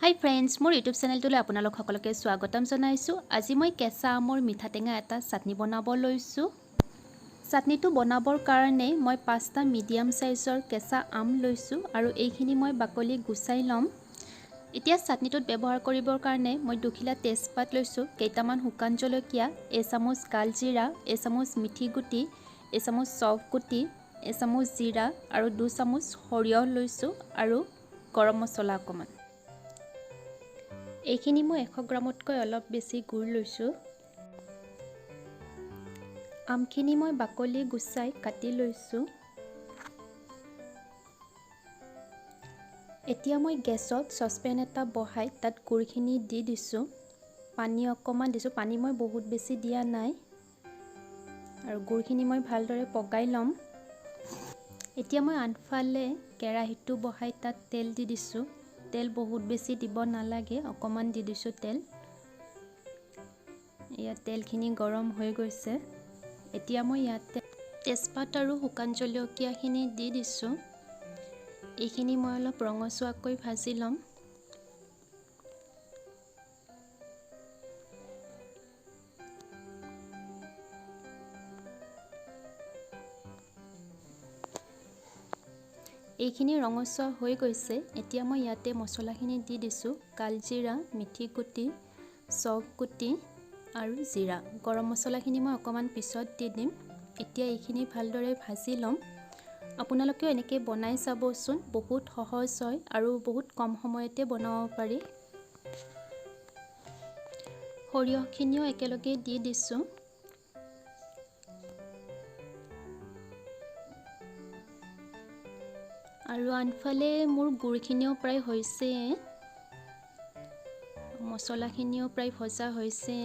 হাই friends, মোৰ YouTube চেনেলটোলৈ আপোনালোক সকলোকে স্বাগতম জনাইছোঁ। আজি মই কেঁচা আমৰ মিঠা টেঙা এটা চাটনি বনাব লৈছোঁ। চাটনিটো বনাবৰ কাৰণে মই 5টা মিডিয়াম চাইজৰ কেঁচা আম লৈছোঁ আৰু এইখিনি মই বাকলি গুচাই ল'ম। এতিয়া চাটনিটোত ব্যৱহাৰ কৰিবৰ কাৰণে মই দুখিলা তেজপাত লৈছোঁ, কেইটামান শুকান জলকীয়া, এচামুচ কালজিৰা, এচামুচ মিঠি গুটি, এচামুচ চফ গুটি, এচামুচ জিৰা আৰু 2 চামুচ সৰিয়হ লৈছোঁ আৰু গৰম মছলা অকণমান। এইখিনি মই 100 গ্ৰামতকৈ অলপ বেছি গুড় লৈছোঁ। আমখিনি মই বাকলি গুচাই কাটি লৈছোঁ। এতিয়া মই গেছত চচপেন এটা বহাই তাত গুড়খিনি দি দিছোঁ। পানী অকণমান দিছোঁ, পানী মই বহুত বেছি দিয়া নাই। আৰু গুড়খিনি মই ভালদৰে পগাই ল'ম। এতিয়া মই আনফালে কেৰাহীটো বহাই তাত তেল দি দিছোঁ। তেল বহুত বেছি দিব নালাগে, অকণমান দি দিছোঁ তেল। ইয়াত তেলখিনি গৰম হৈ গৈছে। এতিয়া মই ইয়াতে তেজপাত আৰু শুকান জলকীয়াখিনি দি দিছোঁ। এইখিনি মই অলপ ৰঙচুৱাকৈ ভাজি ল'ম। এইখিনি ৰঙচুৱা হৈ গৈছে। এতিয়া মই ইয়াতে মছলাখিনি দি দিছোঁ। কালজিৰা, মিঠি গুটি, চফ গুটি আৰু জিৰা। গৰম মছলাখিনি মই অকণমান পিছত দি দিম। এতিয়া এইখিনি ভালদৰে ভাজি ল'ম। আপোনালোকেও এনেকৈ বনাই চাবচোন, বহুত সহজ হয় আৰু বহুত কম সময়তে বনাব পাৰি। সৰিয়হখিনিও একেলগে দি দিছোঁ। আৰু আনফালে মোৰ গুড়খিনিও প্ৰায় হৈছে, মছলাখিনিও প্ৰায় ভজা হৈছে।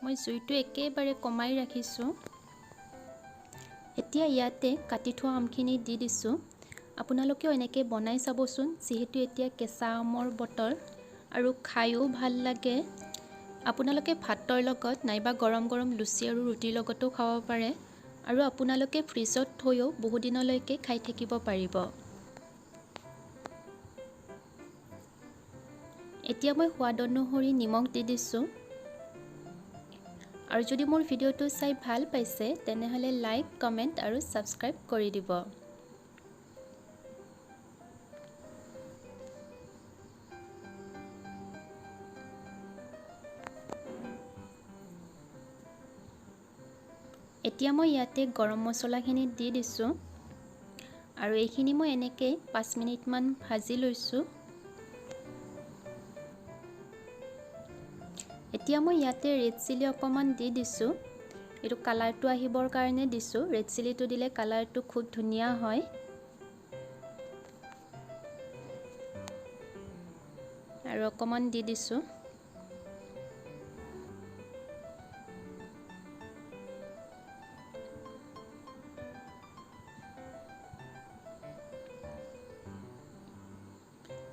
মই জুইটো একেবাৰে কমাই ৰাখিছোঁ। এতিয়া ইয়াতে কাটি থোৱা আমখিনি দি দিছোঁ। আপোনালোকেও এনেকৈ বনাই চাবচোন, যিহেতু এতিয়া কেঁচা আমৰ বতৰ আৰু খায়ো ভাল লাগে। আপোনালোকে ভাতৰ লগত নাইবা গৰম গৰম লুচি আৰু ৰুটিৰ লগতো খাব পাৰে। আৰু আপোনালোকে ফ্ৰিজত থৈও বহুদিনলৈকে খাই থাকিব পাৰিব। এতিয়া মই সোৱাদ অনুসৰি নিমখ দি দিছোঁ। আৰু যদি মোৰ ভিডিঅ'টো চাই ভাল পাইছে তেনেহ'লে লাইক, কমেণ্ট আৰু ছাবস্ক্ৰাইব কৰি দিব। এতিয়া মই ইয়াতে গৰম মছলাখিনি দি দিছোঁ আৰু এইখিনি মই এনেকৈ 5 মিনিটমান ভাজি লৈছোঁ। এতিয়া মই ইয়াতে ৰেড চিলি অকণমান দি দিছোঁ। এইটো কালাৰটো আহিবৰ কাৰণে দিছোঁ। ৰেড চিলিটো দিলে কালাৰটো খুব ধুনীয়া হয়। আৰু অকণমান দি দিছোঁ।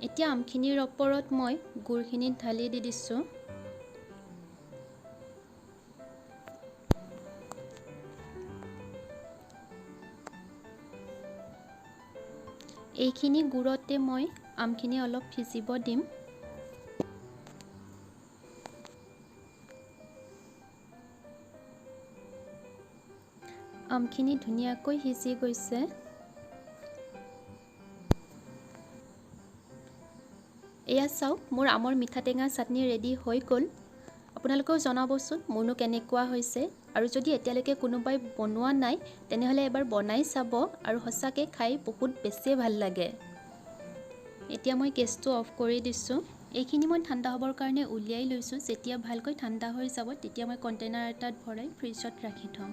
এতিয়া আমখিনিৰ ওপৰত মই গুড়খিনি ঢালি দি দিছোঁ। এইখিনি গুড়তে মই আমখিনি অলপ সিজিব দিম। আমখিনি ধুনীয়াকৈ সিজি গৈছে। এয়া চাওক, মোৰ আমৰ মিঠা টেঙা চাটনি ৰেডি হৈ গ'ল। আপোনালোকেও জনাবচোন মোৰনো কেনেকুৱা হৈছে। আৰু যদি এতিয়ালৈকে কোনোবাই বনোৱা নাই তেনেহ'লে এবাৰ বনাই চাব আৰু সঁচাকৈ খাই বহুত বেছিয়ে ভাল লাগে। এতিয়া মই গেছটো অফ কৰি দিছোঁ। এইখিনি মই ঠাণ্ডা হ'বৰ কাৰণে উলিয়াই লৈছোঁ। যেতিয়া ভালকৈ ঠাণ্ডা হৈ যাব তেতিয়া মই কণ্টেইনাৰ এটাত ভৰাই ফ্ৰিজত ৰাখি থ'ম।